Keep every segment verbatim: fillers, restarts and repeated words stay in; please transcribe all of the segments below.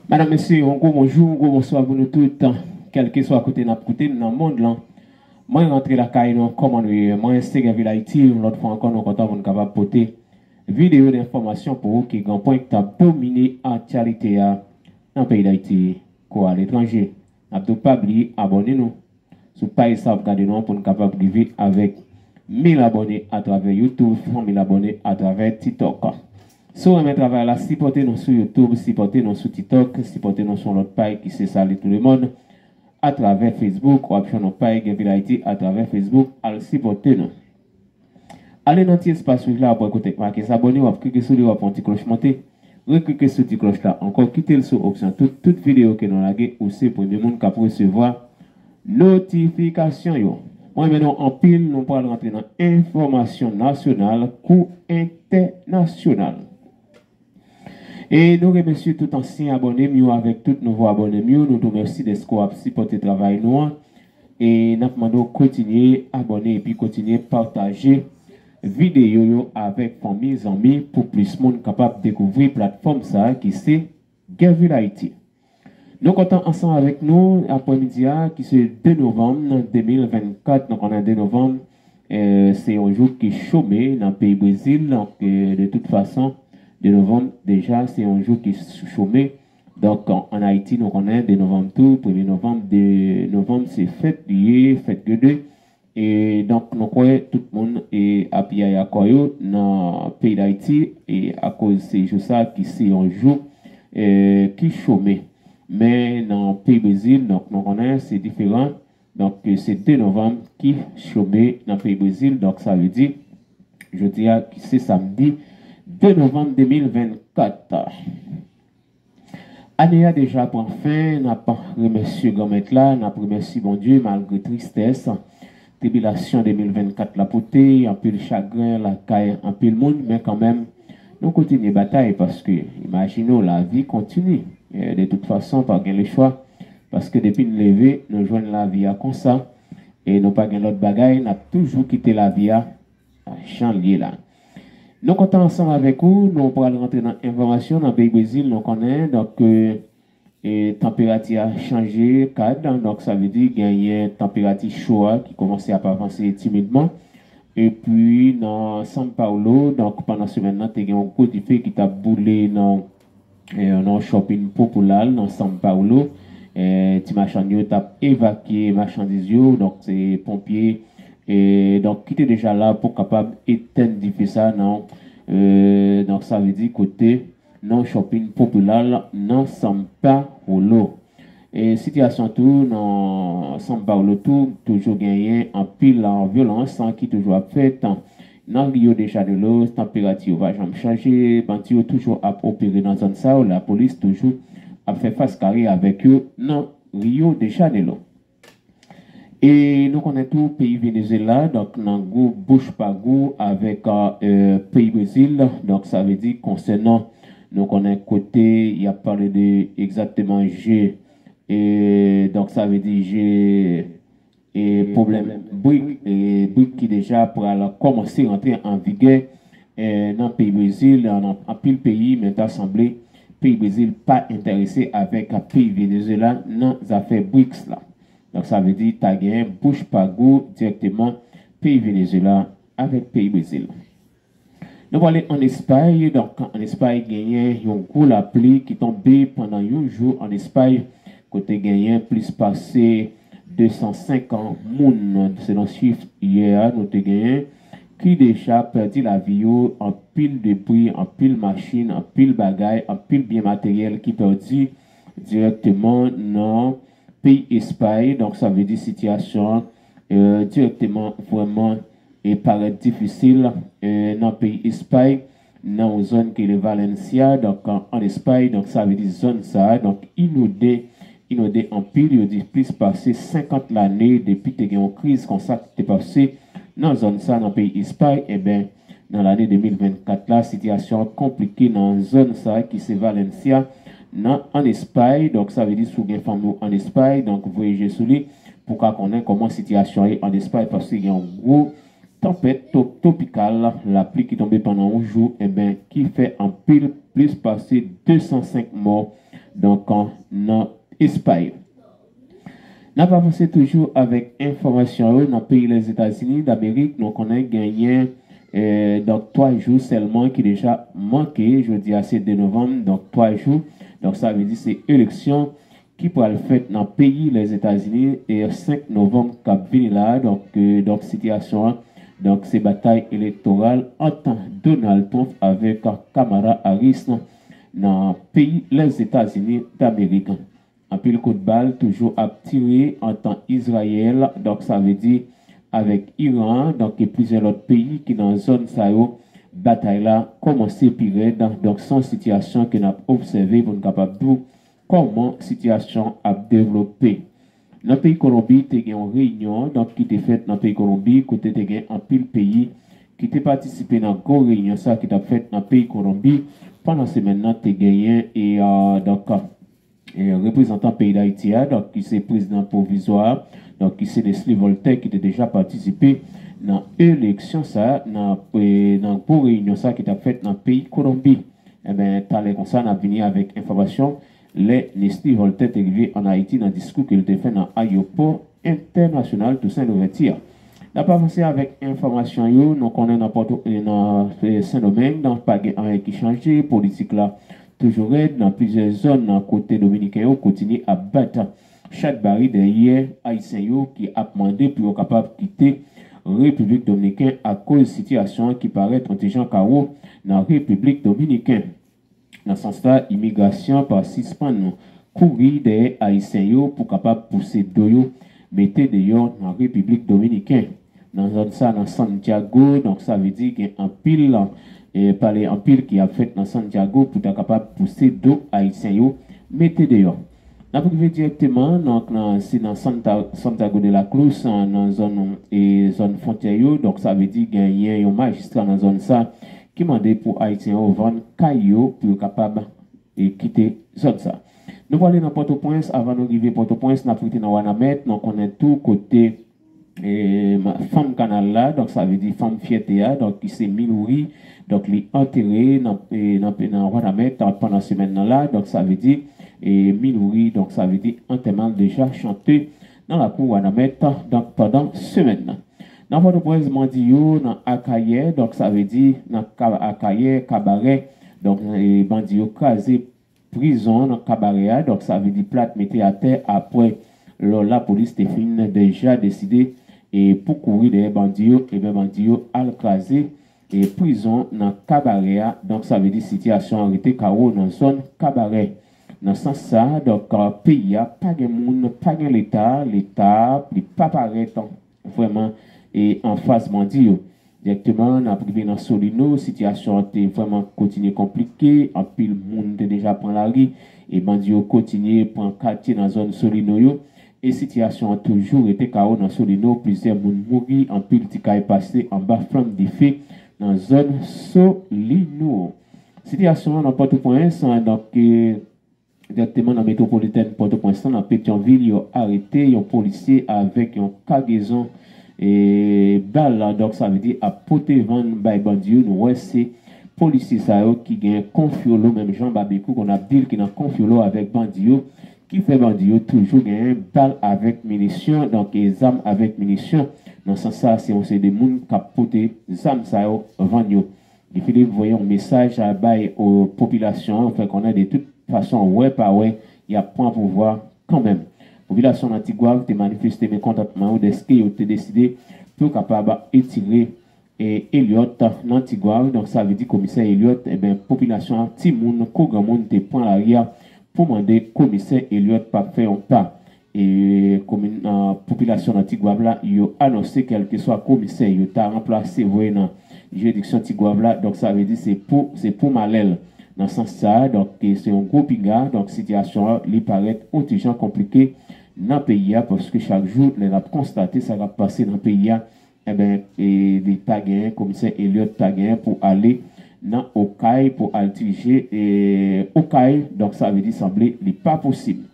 Madanm, mesye, yon gwo bonjou, yon gwo bonswa pou nou tout, kèlkeswa kote n ap koute n nan mond lan. Mwen rantre lakay nou, kòman nou ye? Mwen se Gèvil Ayiti, yon lòt fwa ankò nou kontan pou n kapab pote videyo de enfòmasyon pou ou ki gen pwen k t ap domine aktyalite a nan peyi Dayiti kou aletranje. N ap tou pa bliye abòne nou sou paj sa w ap gade nou an pou n kapab rive avèk mil abòne atravè YouTube, san mil abòne atravè TikTok. Si w renmen travay la, sipòte nou sou YouTube, sipòte nou sou TikTok, sipòte nou sou yon lòt paj ki se Salut tout le monde. Atravè Facebook, w ap jwenn yon paj Gèvil Ayiti atravè Facebook, al sipòte nou. Ale nan ti espas wouj la, w ap wè kote k make s'abonner, w ap klike sou li, w ap wè yon ti klòch monte. Reklike sou ti klòch la ankò, kite l sou opsyon tout, tout videyo ke nou lage, ou se premye moun k ap resevwa notifikasyon yo. Mwen renmen nou anpil, nou pral rantre nan enfòmasyon nasyonal kou entènasyonal. E nou remèsye tout ansyen abòne m yo avèk tout nouvo abòne m yo. Nou tou mèsi dèske w ap sipòte travay nou an. E n ap mande w kontinye abòne epi kontinye pataje videyo yo avèk fanmi, zanmi, pou plis moun kapab dekouvri platfòm sa a ki se Gèvil Ayiti. Nou kontan ansanm avèk nou aprèmidi a, ki se de novanm de mil vennkat. Nou konnen de novanm, eh, se yon jou ki chome nan peyi Brezil. Donk, eh, de tout fason, de novanm, deja, se yon jou ki ch-, chome. Donk, an, an Ayiti, nou konnen de novanm tou, premye novanm, de novanm, se fèt li ye, fèt Gede. E donk, nou kwè tout moun, e, ap yaya kò yo nan peyi Dayiti, e, akoz se jou sa ki se yon jou, e, ki chome. Men nan peyi Brezil, donk, nou konnen se diferan. Donk, se de novanm ki chome nan peyi Brezil. Donk, sa vle di, jodi a, ki se samdi de novanm de mil vennkat. Ane a deja pran fen, n ap remèsye Granmèt la, n ap remèsye Bondye malgre tristès, tribilasyon de mil vennkat la pote, anpil chagren lakay anpil moun, men kanmenm, nou kontinye batay paske, imajine w, lavi kontinye. E, de tout fason, pa gen lechwa, paske depi n leve, nou jwenn lavi a konsa, e nou pa gen lòt bagay, n ap toujou kite lavi a jan l ye la. Nou kontan ansanm avèk ou, nou pral rantre nan enfòmasyon nan peyi Brezil, nou konnen, donk, e, e, tanperati a chanje kad, donk sa vle di genyen tanperati cho a ki kòmanse ap avanse timidman. Epi nan São Paulo, donk pandan semèn nan, te gen yon gwo dife ki t ap boule nan e, nan yon shopping Popular nan São Paulo. E, ti machann yo t ap evakye machandiz yo, donk se ponpye, e, donk ki te deja la pou kapab etèn dife sa nan, e, donk sa vle di kote nan shopping Popular nan São Paulo. E sitiyasyon tou nan São Paulo tou, toujou genyen anpil, a, vyolans, a, ki toujou ap fèt. Nan Rio de Janeiro, tanperati yo pa janm chanje, bandi yo toujou ap opere nan zòn sa yo, lapolis toujou ap fè fas kare avèk yo nan Rio de Janeiro. E nou konnen tou peyi Venezuela, donk nan gwo bouch pa gwo avèk, e, peyi Brezil, donk sa vle di konsènan, nou konnen kote y ap pale de egzakteman je, e, donk sa vle di je, e, pwoblèm brik, e, brik ki deja pral kòmanse rantre an vigè, e, nan peyi Brezil, nan anpil peyi, men ta sanble peyi Brezil pa enterese avèk peyi Venezuela nan zafè briks la. Donk, sa vle di ta genyen bouch pa gwo dirèkteman peyi Venezuela avèk peyi Brezil. Nou prale ann Espay. Donk, ann Espay, genyen yon gwo lapli ki tonbe pandan yon jou ann Espay, kote genyen plis pase de san senk moun, selon chif yè a, nou te genyen, ki deja pèdi lavi yo, anpil debri, anpil machin, anpil bagay, anpil byen materyèl ki pèdi dirèkteman nan peyi Espay. Donk, sa vle di sitiyasyon an, e, dirèkteman vrèman, e, parèt difisil, e, nan peyi Espay, nan yon zòn ki rele Valencia, donk, an, ann Espay. Donk, sa vle di zòn sa a, donk, inonde, inonde anpil, yo di plis pase senkant lane depi te gen yon kriz konsa ki te pase nan zòn sa nan peyi Espay. Enben, nan lane de mil vennkat la, sitiyasyon an konplike nan zòn sa ki se Valencia, nan, ann Espay. Donk, sa vle di si w gen fanmi w ann Espay, donk, voye je sou li pou w ka konnen kòman sitiyasyon an ye ann Espay, paske gen yon gwo tanpèt to-, twopikal, lapli ki tonbe pandan yon jou, enben, ki fè anpil, plis pase de san senk mò donk, nan Espay. N ap avanse toujou avèk enfòmasyon yo nan peyi Lèzetazini Damerik. Nou konnen genyen, eh, donk, twa jou sèlman ki deja manke. Jodi a se de novanm, donk, twa jou. Donk, sa vle di se eleksyon ki pral fèt nan peyi Lèzetazini e senk novanm k ap vini la a. Donk, eh, donk, sitiyasyon an, donk, se batay elektoral ant Donald Trump avèk Kamala Harris nan, nan peyi Lèzetazini Damerik. Anpil kout bal toujou ap tire ant Izrayèl, donk, sa vle di avèk Iran, donk, e plizyè lòt peyi ki nan zòn sa yo. Batay la kòmanse pi rèd, donk, se yon sitiyasyon ke n ap obsève pou n kapab di w kòman sitiyasyon ap devlope. Nan peyi Kolonbi, te gen yon reyinyon, donk, ki te fèt nan peyi Kolonbi, kote te gen anpil peyi ki te patisipe nan gwo reyinyon sa ki t ap fèt nan peyi Kolonbi. Pandan semèn nan, te genyen, e, ah, donk, e, reprezantan peyi Dayiti a, donk, ki se prezidan pwovizwa a, donk, ki se Nestlé Voltaire, ki te deja patisipe nan eleksyon sa a, nan, e, nan gwo reyinyon sa a ki t ap fèt nan peyi Kolonbi. Enben, talè konsa, n ap vini avèk enfòmasyon lè Nestlé Voltaire te rive ann Ayiti nan diskou ke l te fè nan ayewopò entènasyonal Tousen Louvèti a. N ap avanse avèk enfòmasyon yo. Nou konnen nan Pòto, e, nan, e, Sendomeng, donk, pa gen anyen ki chanje. Politik la toujou rèd nan plizyè zòn nan kote dominiken yo kontinye ap bat chat bari dèyè Ayisyen yo ki ap mande pou yo kapab kite Repiblik Dominiken akoz sitiyasyon an ki parèt yon ti jan kawo nan Repiblik Dominiken. Nan sans sa, imigrasyon pa sispann kouri dèyè Ayisyen yo pou kapab pouse do yo mete deyò nan Repiblik Dominiken. Nan zòn sa, nan Santiago, donk, sa vle di gen anpil, e, pale anpil ki ap fèt nan Santiago pou ta kapab pouse do Ayisyen yo mete deyò. N ap rive dirèkteman, donk, nan, se nan Santa, Santiago de la Cruz, nan zòn, e, zòn fwontyè yo, donk, sa vle di genyen yon majistra nan zòn sa ki mande pou Ayisyen yo vann kay yo pou yo kapab, e, kite zòn sa. Nou prale nan Pòtoprens. Avan nou rive Pòtoprens, n ap rete nan Wanament. Nou konnen tou kote, e, ma-, fanm kanal la, donk, sa vle di fanm fyète a, donk, ki se Milouri, donk, li antere nan, e, nan, nan Wanament pandan semèn nan la, donk, sa vle di, e, Milouri, donk, sa vle di antèman l deja chante nan lakou Wanament, donk, pandan semèn nan. Nan Pòtoprens, bandi yo nan Akayè, donk, sa vle di nan Ka-, Akayè, Kabarè, donk, e, bandi yo kraze prizon nan Kabarè a, donk, sa vle di plat mete atè apre lò lapolis te fin deja deside, e, pou kouri dèyè bandi yo, ebyen, bandi yo al kraze, e, prizon nan Kabarè a, donk, sa vle di sitiyasyon an rete kawo nan zòn Kabarè. Nan sans sa, donk, peyi a pa gen moun, pa gen Leta, Leta, li pa parèt vrèman, e, anfas bandi yo. Dirèkteman, n ap rive nan Solino, sitiyasyon an te vrèman kontinye konplike, anpil moun te deja pran lari, e bandi yo kontinye pran katye nan zòn Solino yo, e sitiyasyon an toujou rete kawo nan Solino, plizyè moun mouri, anpil ti kay pase anba flanm dife nan zòn Solino. Sitiyasyon an nan Pòtoprens, donk, e, Dirèkteman nan metwopolitèn Pòtoprens lan, nan Petyonvil, yo arete yon polisye avèk yon kagezon, e, bal, donk, sa vle di ap pote vann bay bandi yo. Nou wè se polisye sa yo ki gen konfyolo, menm jan Babekyou konn ap di l ki nan konfyolo avèk bandi yo, ki fè bandi yo toujou genyen bal avèk minisyon, donk, e, zam avèk minisyon. Nan sans sa, se yon seri de moun k ap pote zam sa yo vann yo. Guy Philippe voye yon mesaj a bay o popilasyon an, fè konnen de tout fason, wè pa wè, y ap pran pouvwa kanmenm. Popilasyon nan Tigwav te manifeste mekontantman yo dèske yo te deside pou yo kapab etire, e, Elliott nan Tigwav. Donk, sa vle di komisè Elliott, enben, popilasyon an, timoun kou granmoun, te pran lari a pou mande komisè Elliott pa fè yon pa. E komin, a, popilasyon nan Tigwav la, yo anonse kèlkeswa komisè yo ta ranplase voye nan jiridiksyon Tigwav la, donk, sa vle di se pou, se pou malè l. Nan sans sa a, donk, e, se yon gwo piga, donk, sitiyasyon an, li parèt yon ti jan konplike nan peyi a, paske chak jou, lè n ap konstate sa k ap pase nan peyi a, enben, e, li pa genyen, komisè Elliott pa genyen pou ale nan Okay pou al dirije, e, Okay, donk, sa vle di sanble li pa posib.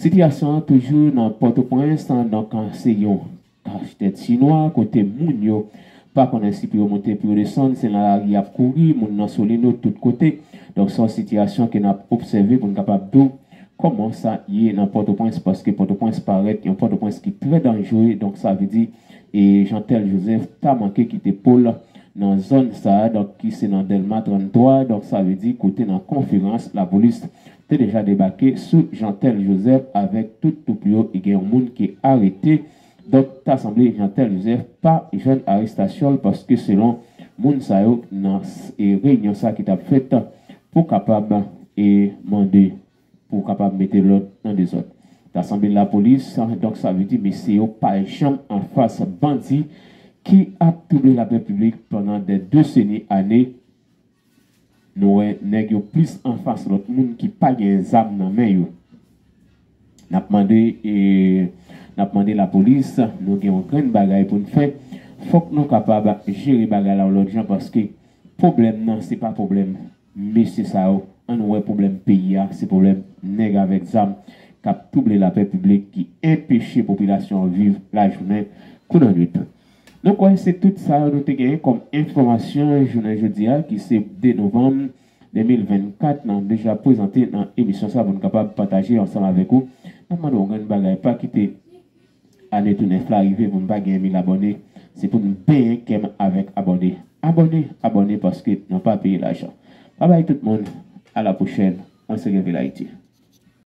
Sitiyasyon an toujou nan Pòtoprens, donk, se yon kachtèt chinwa kote moun yo pa konnen si pou yo monte, pou yo desann, se nan lari y ap kouri, moun nan sou lino tout kote. Donk, se yon sitiyasyon ke n ap obsève pou n kapab di w kòman sa ye nan Pòtoprens, paske Pòtoprens parèt yon Pòtoprens ki trè danjere. Donk, sa vle di, e Jeantel Joseph ta manke kite po l nan zòn sa a, donk, ki se nan Dèlma tranntwa, donk, sa vle di kote nan konferans, lapolis te deja debake sou Jeantel Joseph avèk tout twoup yo, e gen yon moun ki arete. Donk, ta sanble Jeantel Joseph pa jwenn arestasyon l, paske selon moun sa yo nan s- e reyinyon sa ki t ap fèt pou kapab e mande pou kapab mete lòd nan dezòd. Ta sanble lapolis, donk, sa vle di mesye yo pa janm anfas bandi ki ap twouble lapè piblik pandan dè deseni ane. Nou wè nèg yo plis anfas lòt moun ki pa gen zam nan men yo. N ap mande, e, n ap mande lapolis, nou gen yon grenn bagay pou n fè. Fòk nou kapab jere bagay la yon lòt jan, paske pwoblèm nan, se pa pwoblèm mesye sa yo. Ann wè pwoblèm peyi a, se pwoblèm nèg avèk zam k ap twouble lapè piblik, ki enpeche popilasyon an viv lajounen kou nan nwit. Nou kwè se tout sa yo nou te genyen kòm enfòmasyon jounen jodi a, ki se de novanm de mil vennkat, n ap deja prezante nan emisyon sa pou n kapab pataje ansanm avèk ou. N ap mande yon grenn bagay, pa kite ane tou nèf la rive pou n pa gen mil abòne. Se pou n benyen kè m avèk abòne. Abòne, abòne, paske nou pa peye lajan. Babay tout moun, a la pwochèn, mwen se Revil Ayiti.